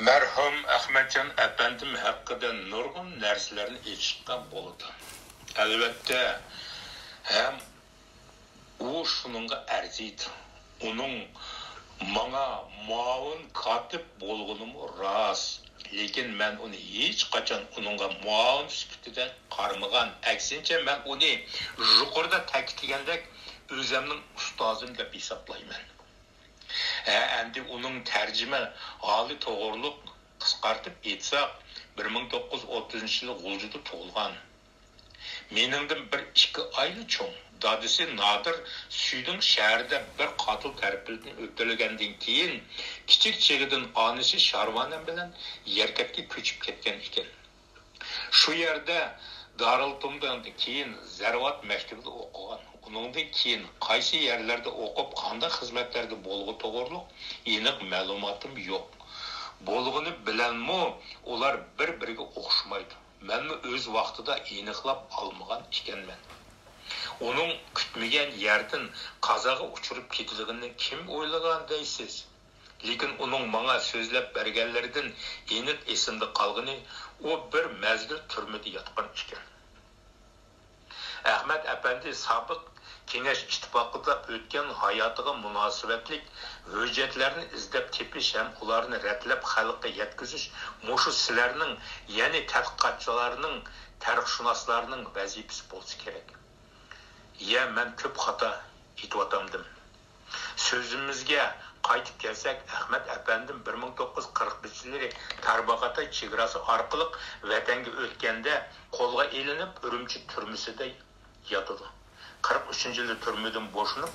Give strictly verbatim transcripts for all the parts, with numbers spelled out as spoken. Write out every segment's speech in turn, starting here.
مەرھۇم ئەخمەتجان ئەپەندىم ھەققىدە نۇرغۇن نەرسىلەرنى ئېيتىشقا بولىدۇ. ئەلۋەتتە، ھەم ئۇ شۇنىڭغا ئەرزىيدۇ. ئۇنىڭ ماڭا مۇئاۋىن كاتىپ بولغىنىمۇ راست، لېكىن مەن ئۇنى ھېچقاچان ئۇنىڭغا مۇئاۋىن سۈپىتىدە قارىمىغان، ئەكسىنچە، مەن ئۇنى يۇقىرىدا تەكىتلىگەندەك ئۆزەمنىڭ ئۇستازىم دەپ ھېسابلايمەن. ھە، ئەمدى ئۇنىڭ تەرجىمە ھالى توغرۇلۇق قىسقارتىپ ئېيتساق، بىر مىڭ توققۇز يۈز ئوتتۇزىنچى يىلى غۇلجىدا تۇغۇلغان. مېنىڭدىن بىر ئىككى ئايلا چوڭ. دادىسى نادىر سۈيدۈڭ شەھىرىدە بىر قاتىل تەرىپىدىن ئۆلتۈرۈلگەندىن كېيىن، كىچىك چېغىدىن ئانىسى شارۋانەم بىلەن يەركەنتكە كۆچۈپ كەتكەن ئىكەن. شۇ يەردە دارىلئۇلۇمدىن كېيىن زەرۋات مەكتىۋىدە ئوقۇغان. ئۇنىڭدىن كېيىن قايسى يەرلەردە ئوقۇپ، قانداق خىزمەتلەردە بولغىنى توغرۇلۇق ئېنىق مەلۇماتىم يوق. بولغىنى بىلەنمۇ ئۇلار بىر-بىرىگە ئوخشىمايدۇ. مەنمۇ ئۆز ۋاقتىدا ئېنىقلاپ ئالمىغان ئىكەنمەن. ئۇنىڭ كۈتمىگەن يەردىن قازاغا ئۇچۇرۇپ كېتىدىغىنىنى كىم ئويلىغان دەيسىز؟ لېكىن ئۇنىڭ ماڭا سۆزلەپ بەرگەنلىرىدىن ئېنىق ئېسىمدە قالغىنى، ئۇ بىر مەزگىل تۈرمىدە ياتقان ئىكەن. ئەخمەت ئەپەندى سابىق كېڭەش ئىتتىپاقىدا ئۆتكەن ھاياتىغا مۇناسىۋەتلىك ھۆججەتلەرنى ئىزدەپ تېپىش ھەم ئۇلارنى رەتلەپ خەلققە يەتكۈزۈش مۇشۇ سىلەرنىڭ، يەنى تەتقىقاتچىلارنىڭ، تارىخشۇناسلارنىڭ ۋەزىپىسى بولسا كېرەك. يە، مەن كۆپ خاتا ئېيتىۋاتامدىم؟ سۆزىمىزگە قايتىپ كەلسەك، ئەخمەت ئەپەندىم بىر مىڭ توققۇز يۈز قىرىق بەشىنچى يىلى تارباغاتاي چېگراسى ئارقىلىق ۋەتەنگە ئۆتكەندە، قولغا ئېلىنىپ، ئۈرۈمچى تۈرمىسىدە ياتىدۇ. قىرىق ئۈچىنچى يىلى تۈرمىدىن بوشىنىپ،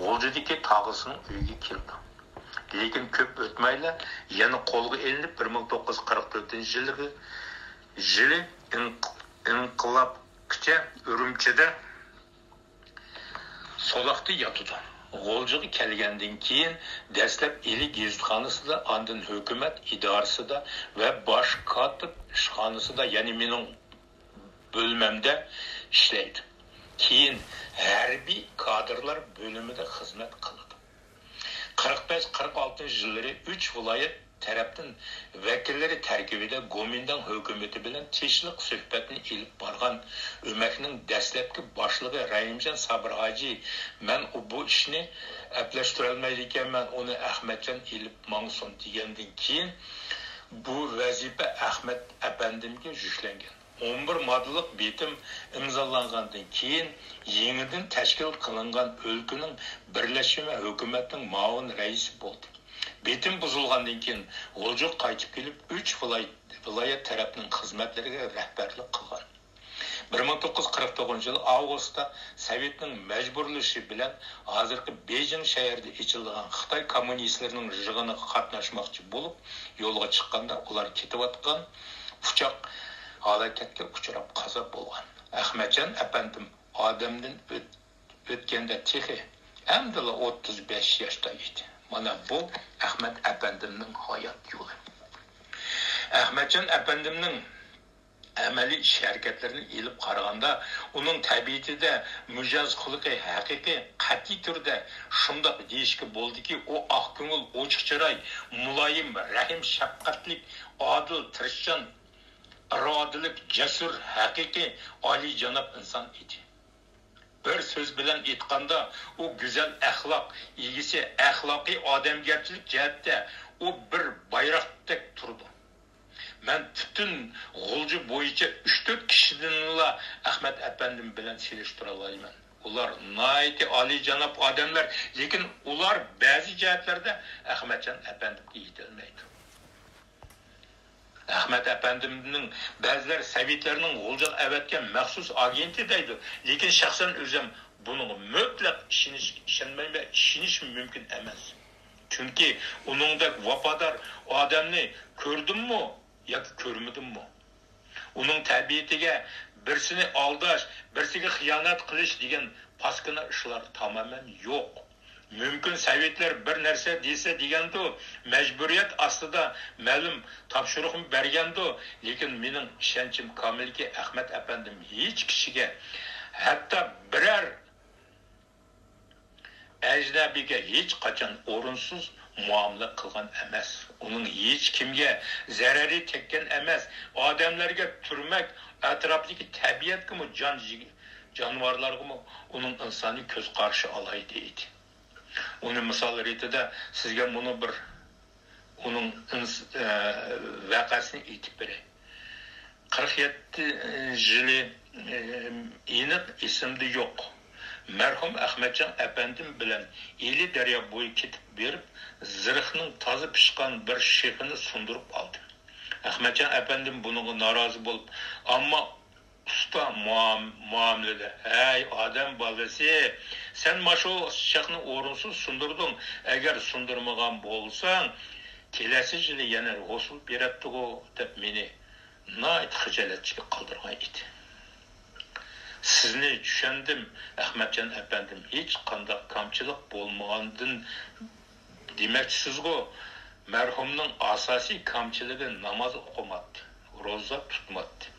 غۇلجىدىكى تاغىسىنىڭ ئۆيىگە كېلىدۇ. لېكىن كۆپ ئۆتمەيلا يەنە قولغا ئېلىنىپ، بىر مىڭ توققۇز يۈز قىرىق تۆتىنچى يىلى، يىلى ئىنق-، ئىنقىلابقىچە ئۈرۈمچىدە سولاقتا ياتىدۇ. غۇلجىغا كەلگەندىن كېيىن، دەسلەپ ئىلى گېزىتخانىسىدا، ئاندىن ھۆكۈمەت ئىدارىسىدا ۋە باش كاتىپ ئىشخانىسىدا، يەنى مېنىڭ بۆلمەمدە ئىشلەيدۇ. كېيىن ھەربىي كادىرلار بۆلۈمىدە خىزمەت قىلىدۇ. قىرىق بەش، قىرىق ئالتىنچى يىللىرى ئۈچ ۋىلايەت تەرەپتىن ۋەكىللىرى تەركىبىدە گومىنداڭ ھۆكۈمىتى بىلەن تىنچلىق سۆھبەتنى ئېلىپ بارغان ئۆمەكنىڭ دەسلەپكى باشلىقى رەھىمجان سابىر ھاجى، مەن بۇ ئىشنى ئەپلەشتۈرەلمەيدىكەنمەن، ئۇنى ئەخمەتجان ئېلىپ ماڭسۇن، دېگەندىن كېيىن، بۇ ۋەزىپە ئەخمەت ئەپەندىمگە يۈكلەنگەن. ئون بىر ماددىلىق بېتىم ئىمزالانغاندىن كېيىن، يېڭىدىن تەشكىل قىلىنغان ئۆلكىنىڭ بىرلەشمە ھۆكۈمەتنىڭ مۇئاۋىن رەئىسى بولدى. بېتىم بۇزۇلغاندىن كېيىن، غۇلجىغا قايتىپ كېلىپ، ئۈچ ۋىلايەت، ۋىلايەت تەرەپنىڭ خىزمەتلىرىگە رەھبەرلىك قىلغان. بىر مىڭ توققۇز يۈز قىرىق توققۇزىنچى يىل ئاۋغۇستتا سوۋېتنىڭ مەجبۇرلىشى بىلەن ھازىرقى بېيجىڭ شەھىرىدە ئېچىلىدىغان خىتاي كوممۇنىستلىرىنىڭ يىغىنىغا قاتناشماقچى بولۇپ يولغا چىققاندا، ئۇلار كېتىۋاتقان ئۇچاق ھالاكەتكە ئۇچراپ قازا بولغان. ئەخمەتجان ئەپەندىم ئادەمدىن ئۆت-، ئۆتكەندە تېخى ئەمدىلا ئوتتۇز بەش ياشتا ئىدى. مانا بۇ ئەخمەت ئەپەندىمنىڭ ھايات يولى. ئەخمەتجان ئەپەندىمنىڭ ئەمەلىي ئىش-ھەرىكەتلىرىنى ئېلىپ قارىغاندا، ئۇنىڭ تەبىئىتىدە مىجەز خۇلقى ھەقىقىي قەتئىي تۈردە شۇنداق دېيىشكە بولىدۇكى، ئۇ ئاق كۆڭۈل، ئوچۇق چىراي، مۇلايىم، رەھىم-شەپقەتلىك، ئادىل، تىرىشچان، ئىرادىلىك، جەسۇر، ھەقىقىي ئالىيجاناب ئىنسان ئىدى. بىر سۆز بىلەن ئېيتقاندا، ئۇ گۈزەل ئەخلاق ئىگىسى، ئەخلاقىي ئادەمگەرچىلىك جەھەتتە ئۇ بىر بايراقتەك تۇرىدۇ. مەن پۈتۈن غۇلجا بويىچە ئۈچ-تۆت كىشىنىلا ئەخمەت ئەپەندىم بىلەن سېلىشتۇرالايمەن. ئۇلار ناھايىتى ئالىيجاناب ئادەملەر، لېكىن ئۇلار بەزى جەھەتلەردە ئەخمەتجان ئەپەندىمگە يېتەلمەيدۇ. ئەخمەت ئەپەندىمنىڭ بەزىلەر سوۋېتلارنىڭ غۇلجىغا ئەۋەتكەن مەخسۇس ئاگېنتى دەيدۇ، لېكىن شەخسەن ئۆزۈم بۇنىڭغا مۇتلەق ئىشىنىش، ئىشەنمەيمەن، ئىشىنىشمۇ مۇمكىن ئەمەس. چۈنكى ئۇنىڭدەك ۋاپادار ئادەمنى كۆردۈممۇ ياكى كۆرمىدىممۇ؟ ئۇنىڭ تەبىئىتىگە بىرسىنى ئالداش، بىرسىگە خىيانەت قىلىش دېگەن پاسكىنا ئىشلار تامامەن يوق. مۇمكىن، سوۋېتلار بىر نەرسە دېسە دېگەندۇ، مەجبۇرىيەت ئاستىدا مەلۇم تاپشۇرۇقمۇ بەرگەندۇ، لېكىن مېنىڭ ئىشەنچىم كامىلكى، ئەخمەت ئەپەندىم ھېچ كىشىگە، ھەتتا بىرەر ئەجنەبىيگە ھېچقاچان ئورۇنسىز مۇئامىلە قىلغان ئەمەس. ئۇنىڭ ھېچكىمگە زەرىرى تەگكەن ئەمەس. ئادەملەرگە، تۈرمەك ئەتراپىدىكى تەبىئەتكىمۇ، جان، جانىۋارلارغىمۇ ئۇنىڭ ئىنسانىي كۆز قارىشى ئالاھىدە ئىدى. ئۇنى مىسال رېتىدە سىزگە مۇنۇ بىر ئۇنىڭ ئىنس-، ئە، ۋەقەسىنى ئېيتىپ بېرەي. قىرىق يەتتە يىلى، ئېنىق ئېسىمدە يوق. مەرھۇم ئەخمەتجان ئەپەندىم بىلەن ئىلى دەريا بويى كېتىپ بېرىپ، زىرىخنىڭ تازا پىشقان بىر شېخىنى سۇندۇرۇپ ئالدىم. ئەخمەتجان ئەپەندىم بۇنىڭغا نارازى بولۇپ، ئامما ئۇستا مۇئام-، مۇئامىلىدە، ھەي، ئادەم بالىسى، سەن ماشۇ شېخنى ئورۇنسىز سۇندۇردۇڭ، ئەگەر سۇندۇرمىغان بولساڭ، كېلەسى يىلى يەنە ھوسۇل بېرەتتىغۇ، دەپ مېنى ناھايىتى خىجالەتچىگە قالدۇرغان ئىدى. سىزنى چۈشەندىم، ئەخمەتجان ئەپەندىم، ھېچقانداق كامچىلىق بولمىغاندىن دېمەكچىسىزغۇ؟ مەرھۇمنىڭ ئاساسىي كامچىلىقى ناماز ئوقۇماتتى، روزا تۇتماتتى.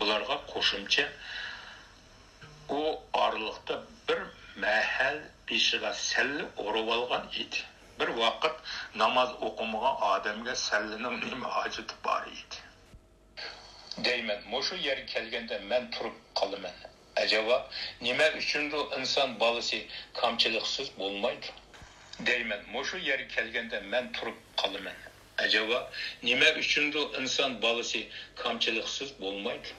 بۇلارغا قوشۇمچە ئۇ ئارىلىقتا بىر مەھەل بېشىغا سەللە ئورۇۋالغان ئىدى. بىر ۋاقىت ناماز ئوقۇمىغان ئادەمگە سەللىنىڭ نېمە ھاجىتى بار ئىدى؟ دەيمەن، مۇشۇ يەرگە كەلگەندە مەن تۇرۇپ قالىمەن. ئەجەبا، نېمە ئۈچۈندۇ ئىنسان بالىسى كامچىلىقسىز بولمايدۇ؟ دەيمەن، مۇشۇ يەرگە كەلگەندە مەن تۇرۇپ قالىمەن. ئەجەبا، نېمە ئۈچۈندۇ ئىنسان بالىسى كامچىلىقسىز بولمايدۇ؟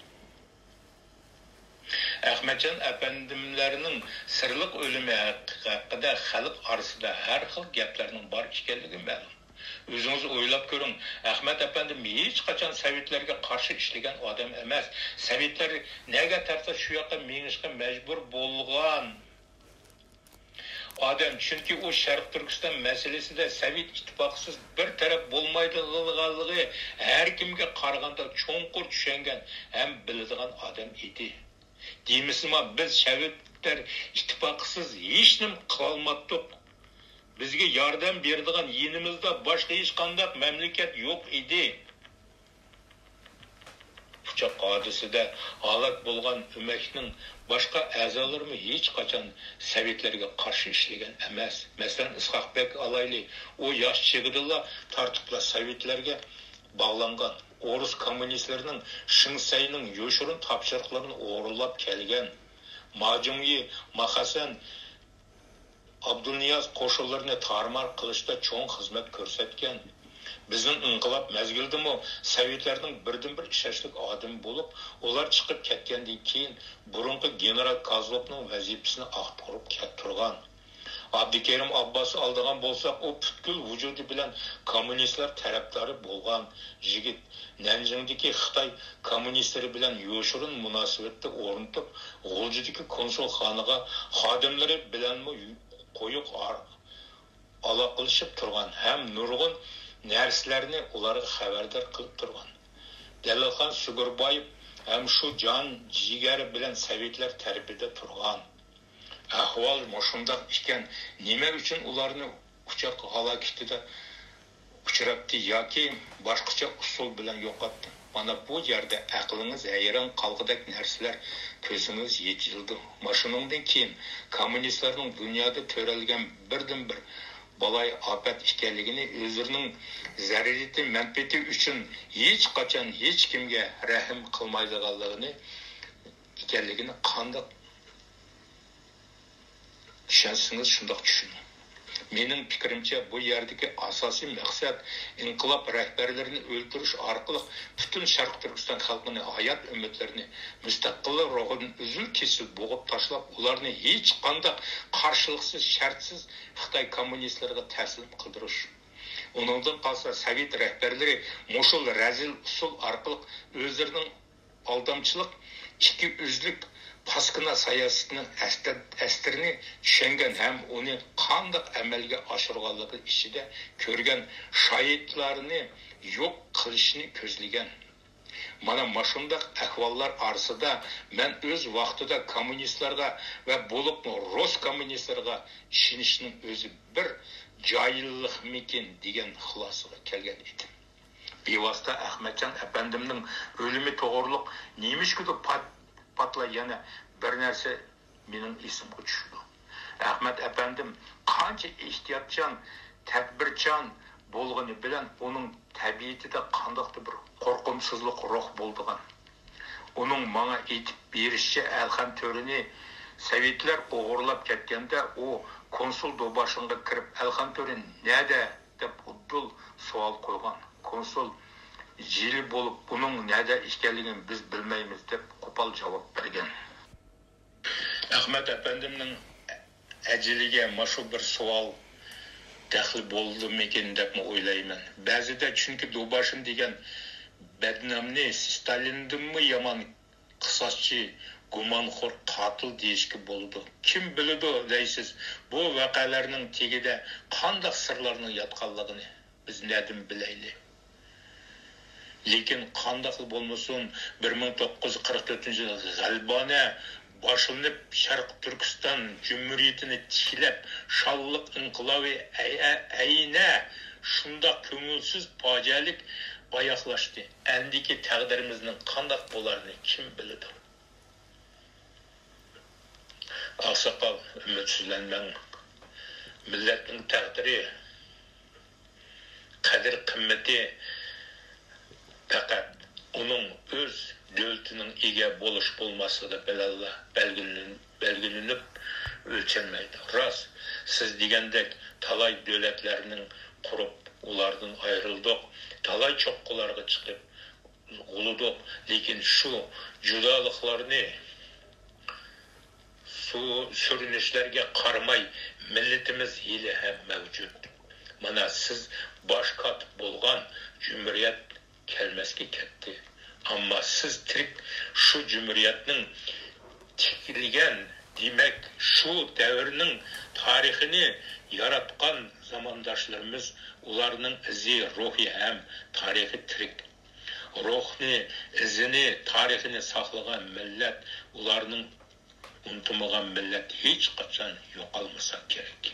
ئەخمەتجان ئەپەندىملەرنىڭ سىرلىق ئۆلۈمى ھەق-، ھەققىدە خەلق ئارىسىدا ھەر خىل گەپلەرنىڭ بار ئىكەنلىكى مەلۇم. ئۆزىڭىز ئويلاپ كۆرۈڭ، ئەخمەت ئەپەندىم ھېچقاچان سوۋېتلەرگە قارشى ئىشلىگەن ئادەم ئەمەس. سوۋېتلەر نەگە تارتسا شۇ ياققا مېڭىشقا مەجبۇر بولغان ئادەم، چۈنكى ئۇ شەرقىي تۈركىستان مەسىلىسىدە سوۋېت ئىتتىپاقىسىز بىر تەرەپ بولمايدىغانلىقى ھەر كىمگە قارىغاندا چوڭقۇر چۈشەنگەن ھەم بىلىدىغان ئادەم ئىدى. دېمىسىمۇ، بىز سوۋېتلەر ئىتتىپاقىسىز ھېچنېمە قىلالماتتۇق. بىزگە ياردەم بېرىدىغان يېنىمىزدا باشقا ھېچقانداق مەملىكەت يوق ئىدى. ئۇچاق ھادىسىدە ھالاك بولغان ئۆمەكنىڭ باشقا ئەزالىرىمۇ ھېچقاچان سوۋېتلەرگە قارشى ئىشلىگەن ئەمەس. مەسىلەن، ئىسھاق بەگ ئالايلى، ئۇ ياش چېغىدىلا تارتىپلا سوۋېتلەرگە باغلانغان. ئورۇس كوممۇنىستلىرىنىڭ شېڭ سەينىڭ يوشۇرۇن تاپشۇرۇقلىرىنى ئورۇنلاپ كەلگەن. ما جۇڭيى، ما خەسەن، ئابدۇنىياز قوشۇنلىرىنى تارمار قىلىشتا چوڭ خىزمەت كۆرسەتكەن. بىزنىڭ ئىنقىلاب مەزگىلىدىمۇ سوۋېتلارنىڭ بىردىنبىر ئىشەنچلىك ئادىمى بولۇپ، ئۇلار چىقىپ كەتكەندىن كېيىن بۇرۇنقى گېنېرال كازلوفنىڭ ۋەزىپىسىنى ئاختۇرۇپ كەت-، تۇرغان. ئابدۇكېرىم ئابباسنى ئالىدىغان بولساق، ئۇ پۈتكۈل ۋۇجۇدى بىلەن كوممۇنىستلار تەرەپدارى بولغان يىگىت. نەنجىڭدىكى خىتاي كوممۇنىستلىرى بىلەن يوشۇرۇن مۇناسىۋەتتە ئورنىتىپ، غۇلجىدىكى كونسۇلخانىغا خادىملىرى بىلەنمۇ قويۇق ئار-، ئالاقىلىشىپ تۇرغان ھەم نۇرغۇن نەرسىلەرنى ئۇلارغا خەۋەردار قىلىپ تۇرغان. دەلىلخان سۈگۈربايېۋ ھەم شۇ جان جىگەر بىلەن سوۋېتلار تەرىپىدە تۇرغان. ئەھۋال مۇشۇنداق ئىكەن، نېمە ئۈچۈن ئۇلارنى ئۇچاق ھالاكىتىدە ئۇچراتتى ياكى باشقىچە ئۇسۇل بىلەن يوقاتتى؟ مانا بۇ يەردە ئەقلىڭىز ھەيران قالغۇدەك نەرسىلەر كۆزىڭىز يېتىلىدۇ. ماشۇنىڭدىن كېيىن كوممۇنىستلارنىڭ دۇنيادا تۆرەلگەن بىردىنبىر بالايىئاپەت ئىكەنلىكىنى، ئۆزلىرىنىڭ زەرۇرىيىتى، مەنپەئەتى ئۈچۈن ھېچقاچان ھېچكىمگە رەھىم قىلمايدىغانلىقىنى، ئىكەنلىكىنى قانداق چۈشەنسىڭىز، شۇنداق چۈشىنىڭ. مېنىڭ پىكرىمچە، بۇ يەردىكى ئاساسىي مەقسەت ئىنقىلاب رەھبەرلىرىنى ئۆلتۈرۈش ئارقىلىق پۈتۈن شەرقىي تۈركىستان خەلقىنى، ھايات ئۈمىدلىرىنى، مۇستەقىللىق روھىدىن ئۈزۈل-كېسىل بوغۇپ تاشلاپ، ئۇلارنى ھېچقانداق قارشىلىقسىز، شەرتسىز خىتاي كوممۇنىستلىرىغا تەسلىم قىلدۇرۇش. ئۇنىڭدىن قالسا، سوۋېت رەھبەرلىرى مۇشۇ رەزىل ئۇسۇل ئارقىلىق ئۆزلىرىنىڭ ئالدامچىلىق، ئىككى يۈزلۈك پاسكىنا سىياسىتىنىڭ ئەستە-، ئەستىرىنى چۈشەنگەن ھەم ئۇنى قانداق ئەمەلگە ئاشۇرغانلىقى ئىچىدە كۆرگەن شاھىتلارنى يوق قىلىشنى كۆزلىگەن. مانا مۇشۇنداق ئەھۋاللار ئارىسىدا مەن ئۆز ۋاقتىدا كوممۇنىستلارغا ۋە بولۇپمۇ روس كوممۇنىستلىرىغا ئىشىنىشنىڭ ئۆزى بىر جاھىللىقمىكىن دېگەن خۇلاسىغا كەلگەن ئىدىم. بىۋاسىتە ئەخمەتجان ئەپەندىمنىڭ ئۆلۈمى توغرۇلۇق نېمىشقىدۇر پات-، پاتلا يەنە بىر نەرسە مېنىڭ ئېسىمگە چۈشىدۇ. ئەخمەت ئەپەندىم قانچە ئېھتىياتچان تەدبىرچان بولغىنى بىلەن ئۇنىڭ تەبىئىتىدە قانداقتۇر بىر قورقۇمسىزلىق روھ بولىدىغان. ئۇنىڭ ماڭا ئېيتىپ بېرىشىچە، ئەلخان تۆرىنى سوۋېتلار ئوغرىلاپ كەتكەندە، ئۇ كونسۇل دوباشىنغا كىرىپ، ئەلخان تۆرە نەدە؟ دەپ ئۇددۇل سوئال قويغان. كونسۇل جىلە بولۇپ، ئۇنىڭ نەدە ئىكەنلىكىنى بىز بىلمەيمىز، دەپ قوپال جاۋاب بەرگەن. ئەخمەت ئەپەندىمنىڭ ئەجىلىگە ماشۇ بىر سوئال دەخلى بولدىمىكىن دەپمۇ ئويلايمەن. بەزىدە چۈنكى دوباشىن دېگەن بەدنامنى ستالىندىنمۇ يامان قىساسچى، گۇمانخور، قاتىل دېيىشكە بولىدۇ. كىم بىلىدۇ دەيسىز، بۇ ۋەقەلەرنىڭ تېگىدە قانداق سىرلارنىڭ ياتقانلىقىنى بىز نەدىن بىلەيلى؟ لېكىن قانداقلا بولمىسۇن، بىر مىڭ توققۇز يۈز قىرىق تۆتىنچى يىل غەلىبانە باشلىنىپ، شەرقىي تۈركىستان جۇمھۇرىيىتىنى تىكلەپ، شانلىق ئىنقىلابى ئەي-، ئەينە شۇنداق كۆڭۈلسىز پاجىئەلىك ئاياغلاشتى. ئەندىكى تەقدىرىمىزنىڭ قانداق بولارىنى كىم بىلىدۇ؟ ئاقساقال، ئۈمىدسىزلەنمەڭ. مىللەتنىڭ تەقدىرى، قەدىر-قىممىتى پەقەت ئۇنىڭ ئۆز دۆلىتىنىڭ ئىگە بولۇش-بولماسلىقى بىلەنلا بەلگىلىنىپ، بەلگىلىنىپ ئۆلچەنمەيدۇ. راست، سىز دېگەندەك، تالاي دۆلەتلەرنىڭ قۇرۇپ، ئۇلاردىن ئايرىلدۇق، تالاي چوققىلارغا چىقىپ غۇلىدۇق، لېكىن شۇ جۇدالىقلارنى، سۇ-، سۈرۈنۈشلەرگە قارىماي، مىللىتىمىز ھېلىھەم مەۋجۇت. مانا، سىز باش كاتىپ بولغان جۇمھۇرىيەت كەلمەسكە كەتتى. ئەمما سىز تىرىك شۇ جۇمھۇرىيەتنىڭ تىكلىگەن، دېمەك، شۇ دەۋرنىڭ تارىخىنى ياراتقان زامانداشلىرىمىز، ئۇلارنىڭ ئىزى، روھى ھەم تارىخى تىرىك. روھنى، ئىزىنى، تارىخىنى ساقلىغان مىللەت، ئۇلارنىڭ ئۇنتۇمىغان مىللەت ھېچقاچان يوقالمىسا كېرەك.